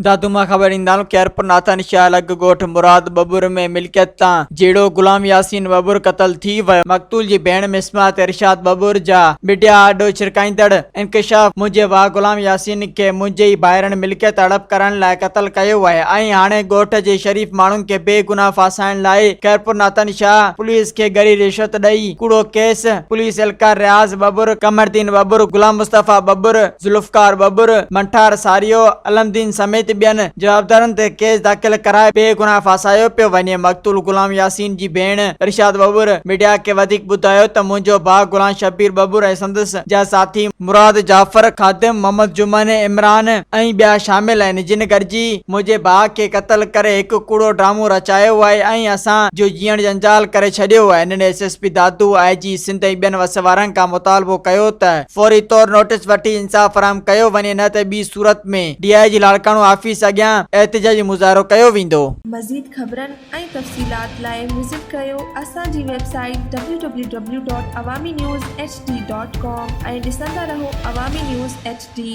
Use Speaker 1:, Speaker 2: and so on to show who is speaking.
Speaker 1: دادو مان خبر ڏيندا هلون خيرپور ناٿن شاهه لڳ ڳوٺ مراد ٻٻر ۾ ملڪيت تان جهيڙو غلام ياسين ٻٻر قتل ٿي ويو مقتول جي ڀيڻ مسمات ارشاد ٻٻر جا ميڊيا آڏو ڇرڪائيندڙ انڪشاف منهنجي ڀاء غلام ياسين کي منهنجي ئي ڀائرن ملڪيت هڙپ ڪرڻ لاء قتل ڪيو آهي ۽ هاڻي ڳوٺ جي شريف ماڻهن کي بي گناهه ڦاسائڻ لاء خيرپور ناٿن شاهه پوليس کي ڳري رشوت ڏئي ڪوڙو ڪيس پوليس اهلڪار رياض ٻٻر قمرالدين ٻٻر غلام مصطفيٰ ٻٻر ذوالفقار ٻٻر، منٺار ساريو، علم دين سميت ٻين جوابدارن تي ڪيس داخل ڪرائي بي گناهه ڦاسايو پيو وڃي، مقتول غلام ياسين جي ڀيڻ ارشاد ٻٻر ميڊيا کي وڌيڪ ٻڌايو ته منهنجو ڀاء غلام شبير ٻٻر ۽ سندس جا ساٿي مراد جعفر، خادم محمد جمن، عمران ۽ ٻيا شامل آهن جن گڏجي منهنجي ڀاء کي قتل ڪري هڪ ڪوڙو ڊرامو رچايو آهي ۽ اسان جو جيئڻ جنجال ڪري ڇڏيو آهي، هنن S S P Dadu, I G Sindh ۽ ٻين وس وارن کان مطالبو ڪيو ته. فوري طور نوٽيس وٺي انصاف فراهم ڪيو وڃي نه ته ٻي صورت ۾ ڊي I جي لاڙڪاڻو آفيس اڳيان احتجاجي مظاهرو ڪيو ويندو.
Speaker 2: مزيد خبرن ۽ تفصيلات لاء وزٽ ڪريو اسان جي website W W W dot Awami news H D dot com ۽ ڏسندا رهو عوامي نيوز ايڇ ڊي.